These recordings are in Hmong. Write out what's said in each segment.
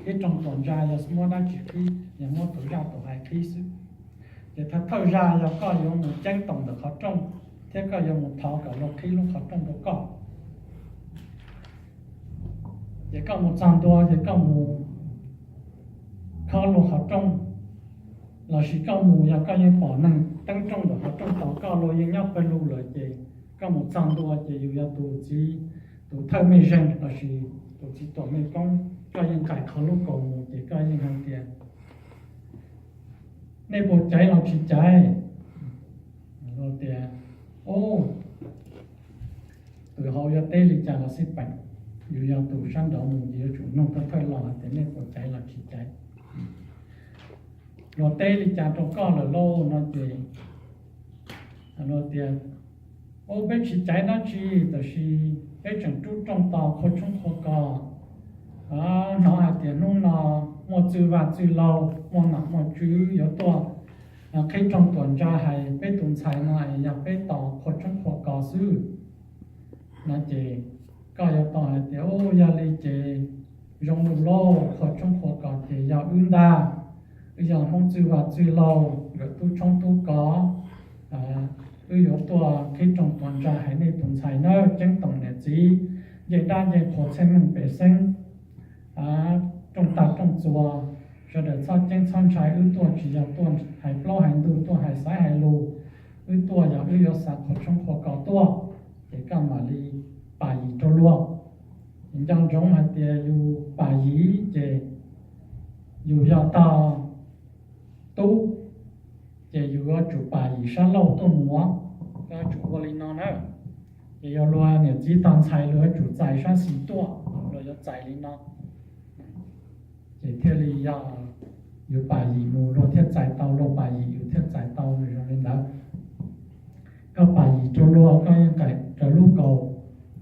Qhib rooj tuam ntsa yog muab dab tsi qhib? Yog muab tus zaj tus hais qhib xwb. Ces thawj thawj zaj yog koj yuav mus ceeb toom ntawm qhov rooj, thiab koj yuav mus thov kom luag qhib lub qhov rooj rau koj. Ces koj mus txog ntua ces koj mus khob luag qhov rooj, lossis koj mus yog koj yeej pom neeg teeb rooj ntawm qhov rooj tos koj, luag yeej nyob pawg lug lawm, ces koj mus txog ntua ces yus yog tus txiv, tus thawj mej zeeg lossis tus txiv tuam mej koob, koj yeej nqaim qhov lub kaus mus ces koj yeej hais tias, nej puas caiv los tsis caiv? Tias, tus hauv yuav teb li cas los xij peem, yus yog tus sab nraud mus ces yuav tsum nug thawj thawj los hais tias nej puas caiv los tsis caiv. Luag teb li cas rau koj lawm lauj no ces luag tias, ua peb tsis caiv dab tsi, tab sis peb tseem rub rooj tos qhua tshoob qhua kos, hnov hais tias hnub no muaj txwj vaj txwj laug, muaj nom muaj tswv yuav tuaj qhib rooj tuam ntsa hais peb tus ntxhais no es yog peb tos qhua tshoob qhua kos xwb no ces koj yuav tau hais tias, u, yog li ces zoo lus lauj, qhua tshoob qhua kos ces yog wb ntag, wb yog Hmoob txwj vaj txwj laug, nkawm tub tshoob tub kos, wb yuav tuaj qhib rooj tuam ntsa hais nej tus ntxhais nawb, ceeb toom niam txiv, ncej dab ncej qhua txhiaj meej pem xeeb, rooj tag rooj txuas, sawv daws txhob ceeb txhob ntshai, wb tuaj tsis yog tuaj hais plaub hais ntug, tuaj hais xaiv hais lus, wb tuaj yog wb yuav xa qhua tshoob qhua kos tuaj, ces koj mam li pam yim rau luag. Nco ntsoov hais tias yus pam yim ces yus yog tog tub, ces yus yuav tsum pam yim sab laug tuaj mus, yuav tsum ua li no na. Ces yog luag niam txiv tog ntxhais luag yuav tsum txais sab xis tuaj, luag yuav txais li no. Ces thiaj li yog yus pam yim mus luag thiaj txais tau, luag pam yim yus thiaj txais tau, nws zoo li ntawd. Koj pam yim rau luag, koj yeej nqaim raws lub kaus,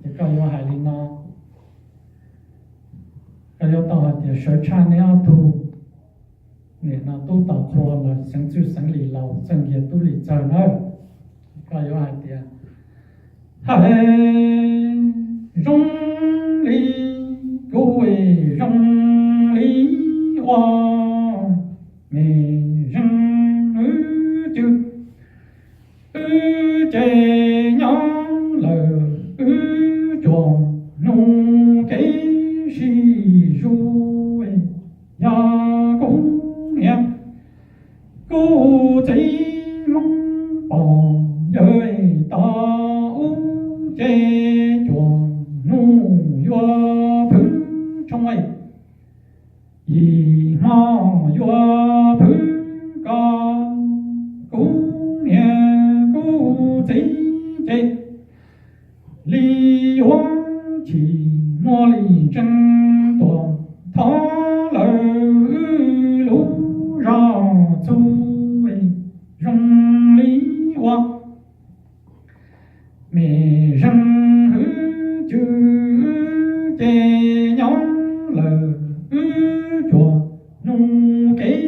ces koj yuav hais li no. Koj yuav tau hais tias, sawv tshaj neb ob tug, nim no tub tau qhua los xeev txwj xeev lis laus txawj nkiag tub li txawg nawb. Koj yuav hais tias, hais zoo li kuv, zoo li ua, mej zeej wb cwj, wb ces nyob lawm wb cuag nug kev sib zuj. Yog kuv niam kuv txiv Hmoob pog yawg tau ub ces cuag nug yuav phwv tshoob, yim hmo yuav phwv kos. Kuv niam kuv txiv ces li yuav chim muaj li ntseeg tuaj thov lawm wb lub zos txhua, zoo li ua, mej zeej wb cwj, wb ces nyob lawm wb cuag nug kev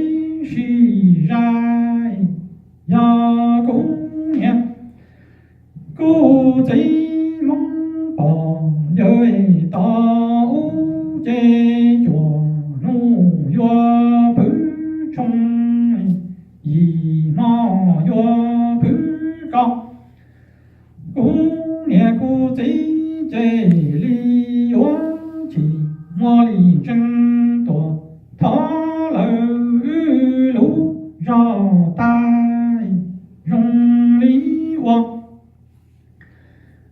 sib zais. Yog kuv niam kuv txiv Hmoob pog yawg tau ub ces cuag nug yuav phwv tshoob, yim hmo yuav phwv kos. Kuv niam kuv txiv ces li yuav chim muaj li ntseeg tuaj thov lawm wb lub zos tag, zoo li ua,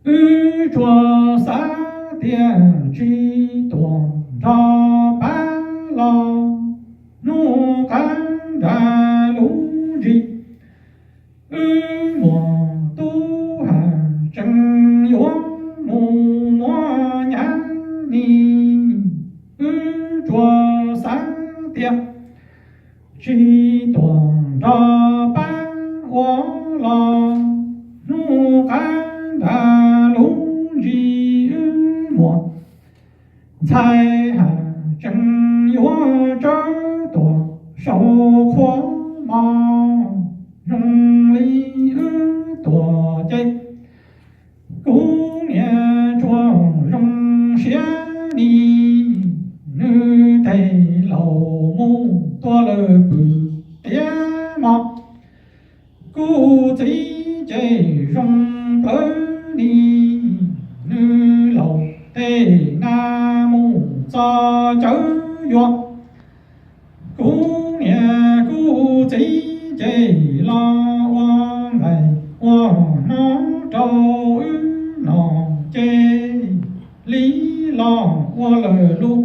wb tsuas xav tias tsis tuaj nrog pab los, hnub qab nrad lub ntsis wb muaj tub has tseem yuav mus muab nyab ni. Wb tsuas xav tias tsis tuaj nrog pab ua los, hnub qab nrad lub ntsis wb muaj ntxhais has tseem yuav tsawv tuaj sau qhua mos, zoo li wb tuaj ces kuv niam tsuas zoo siab ni. Nws tes yuav. Kuv niam kuv txiv ces los ua nqaij ua hnob rau wb noj ces li los ua lawm lub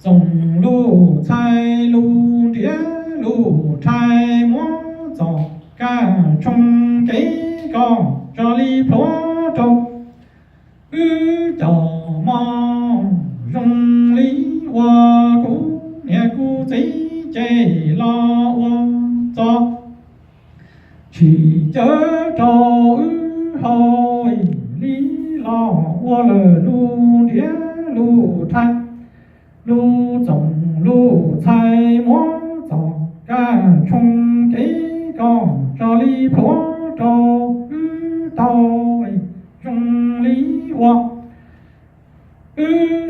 txoos lub txhais lub nriab lub rhais muab txoj kab tshoo kev koj tso li plhuav rau wb cov mov zoo li ua kuv niam kuv txiv ces los ua txoj tshis cawv rau wb haus li los ua lawm lub nriab lub rhais lub txoos lub txhais muab txoj kab tshoo kev koj tso li plhuav rau wb tau zoo li ua. Wb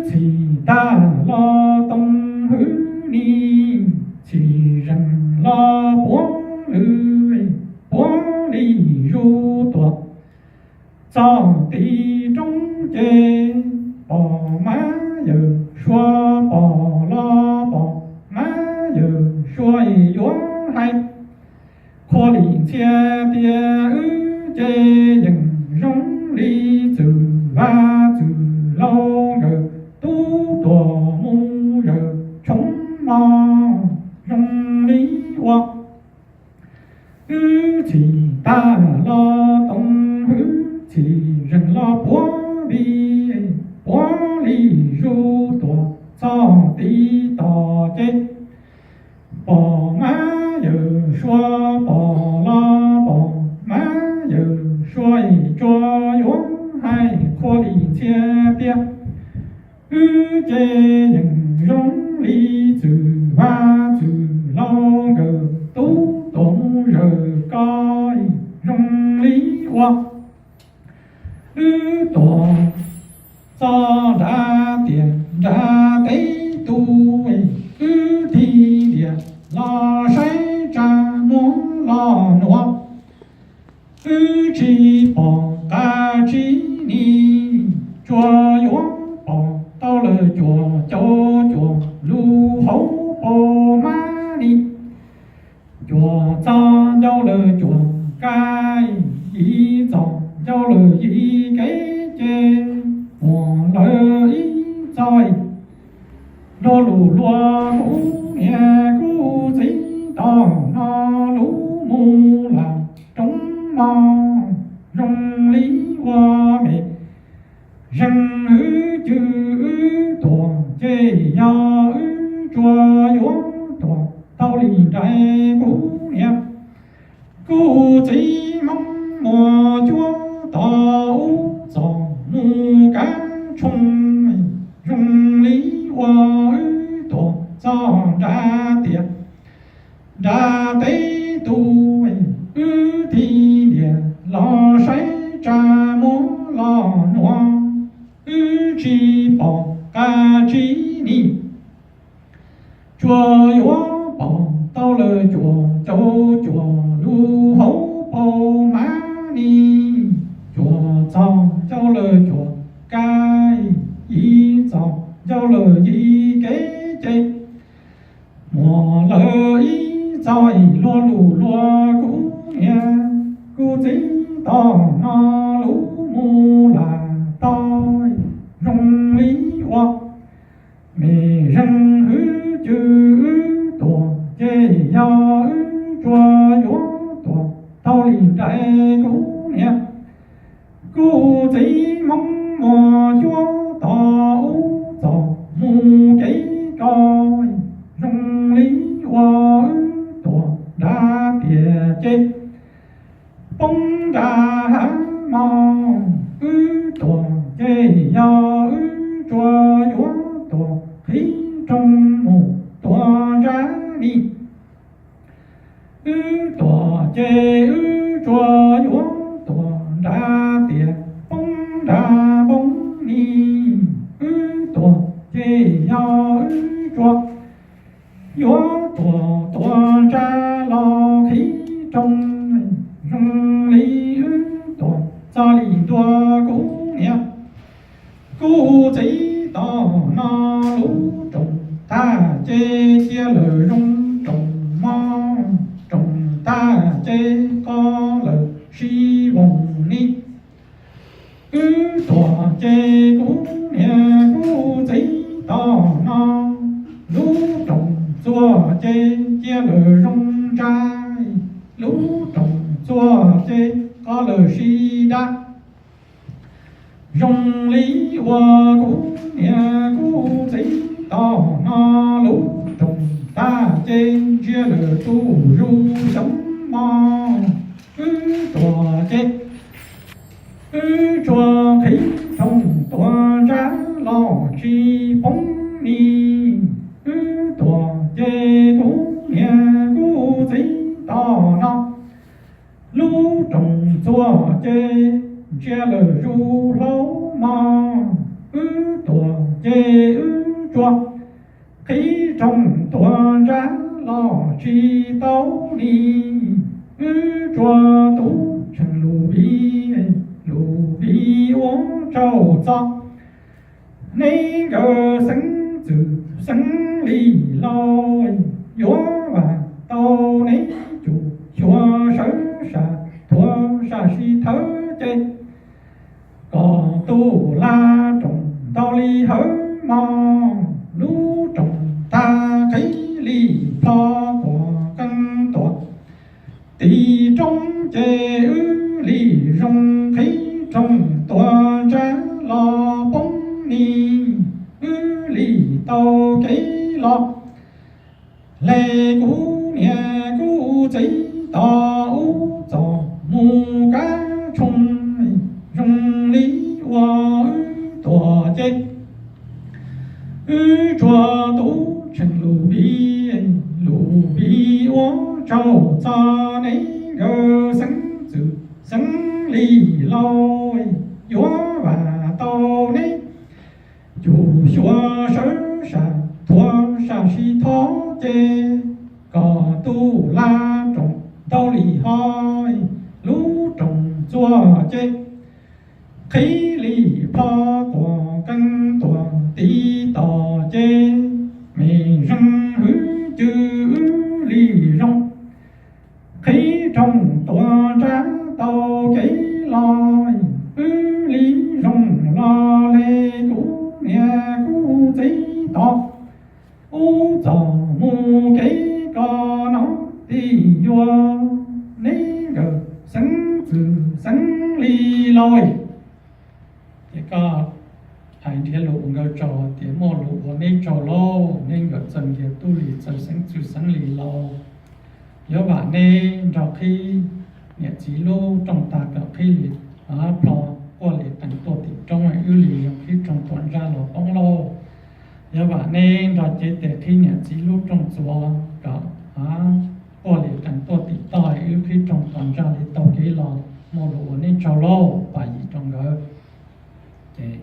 txhim tag los toov hwv ni, txhim zeeg los puav lwm, puav li zuj tuaj txog tim roob ces pom mab yawm suav, pom los pom mab yawm suav yuav hais qhua li ntxhias tias wb ces yeej zoo li txwm vaj txwm laus nkawd tub tuam mus zawm tshoob mog zoo li ua. Wb txhim tag los toov hwv, txhim zeeg los puav li, puav li zuj tuaj txog tim toj ces pom mab yawm suav, pom los pom mab yawm suav tsuas yuav hais qhua li ntxhias tias wb ces yeej zoo li txwm vaj txwm laus nkawd tub tuam mus zawm koj zoo li ua. Wb tuaj txog nrad tiaj nrad teb tug, wb tig ntias los saib tsa muag los nuav. Wb tsis pom qab tsis nim, tsuas yuav pom tau lawm cuaj caum cuaj lub hauv paus mab ni. Cuaj txog ncauj lawm cuaj kab, yim txog ncauj lawm yim kev ces muaj lawm ib txoj luag lug luag kuv niam kuv txiv tom no lub mus lam roob mog zoo li ua me. Zeeg hwv cwm wb tuaj ces yog wb tsuas yuav tuaj tau li nraim kuv niam kuv txiv Hmoob muaj cuab tod ub txog mus kab tshoo zoo li ua wb tuaj txog nrad tiaj nrad teb tug, wb tig ntias los saib tsa muag los nuav, wb tsis pom qab tsis nim, tsuas yuav pom tau lawm cuaj caum cuaj lub hauv paus mab ni. Cuaj txog ncauj lawm cuaj kab, yim txog ncauj lawm yim kev ces muaj lawm ib txoj luag lug luag kuv niam kuv txiv tom no lub mus lam tau zoo li ua. Mej zeeg hwv cwm wb tuaj ces yog wb tsuas yuav tuaj tau li nraim kuv niam kuv txiv Hmoob muaj cuab tod ub txog mus kev koj zoo li ua wb tuaj nrad tiaj ces poob nrad hav mog, wb tuaj ces yog wb tsuas yuav tuaj qhib nroog mus tuaj ntsab ni. Wb tuaj ces wb tsuas yuav tuaj nrad tiaj poob nrad poob ni. Wb tuaj ces yog wb tsuas yuav tuaj tuaj ntsab los qhib nroog zoo li wb tuaj txog li ntua kuv niam kuv txiv tom no lub rooj tag ces cia lawm zoo roos mog, roos tag ces qo lawm sib voos ni. Wb tuam ces kuv niam kuv txiv tos no, lub roos txuas ces cia lawm zoo ntsa, lub roos txuas ces qo lawm sib dab. Zoo li uas kuv niam kuv txiv tos no, lub roos tag ces ntsia lawm tus zus xyoob mog. Wb tuam ces wb tsuas qhib rooj tuaj ntsab los tsis poob ni. Wb tuam ces kuv niam kuv txiv tos no, lub roos txuas ces ntsia lawm zus hlau mog. Wb tuam ces wb tsuas qhib rooj tuaj ntsab los tsis tau ni. Wb tsuas tub tseem lus viv, lus viv ua tsaug txog neb nkawd xeeb ntxwv xeeb li lauj. Yuav vam tau neb cus xyuas sawv sam thuav sam sim thawv ces kom tus laj roos ntau li hawv mog. Lub roos tag qhib li plho quas qee tuam tim roob ces wb li zoo qhib rooj tuaj ntsab los poob ni. Wb li tau kev los hle kuv niam kuv txiv tos ub txos mus kab tshooj. Zoo li uas wb tuam ces wb tsuas tub tseem lus viv, lus viv ua tsaug txog neb nkawd xeeb ntxwv xeeb li lauj. Yuav vam tau neb cus xyuas sawv sam thuav sam sim thov ces kom tus laj roos ntau li hov. Lub roos txuas ces qhib li plho quas qee tuam tim tom ces me zeeg hwv cws wb li zoo qhib rooj tuaj ntsab tau kev los. Wb li zoo los le kuv niam kuv txiv tos ub txos mus kev ko no tim yuav neb nkawd xeeb ntxwv xeeb li lauj. Ces koj hais nrhiav lus ua nkawd tsaug tias muaj lus ua neb tsaug lauj, neb nkawd txawj nrhiav tub li txawj xeeb ntxwv xeeb li lauj. Yuav vam neb nrog qhib niam txiv lub rooj tag kom qhib li plho quaj li qees tuaj tim roob, wb li zoo qhib rooj tuaj ntsab los poob lauj. Yuav vam neb nrog cev tes qhib niam txiv lub rooj txuas kom quaj li qees tuaj tim toj, wb qhib rooj tuaj ntsab li tau kev los, muaj lus ua neb tsaug lauj, pam yim rau nkawd. Ces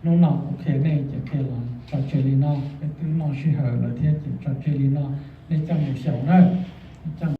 hnub no kuv qhia nej ces qhia los tso tseg li no, peb twb muaj sij hawm lawm thiab ces tso tseg li no, nej coj mus xyaum na, coj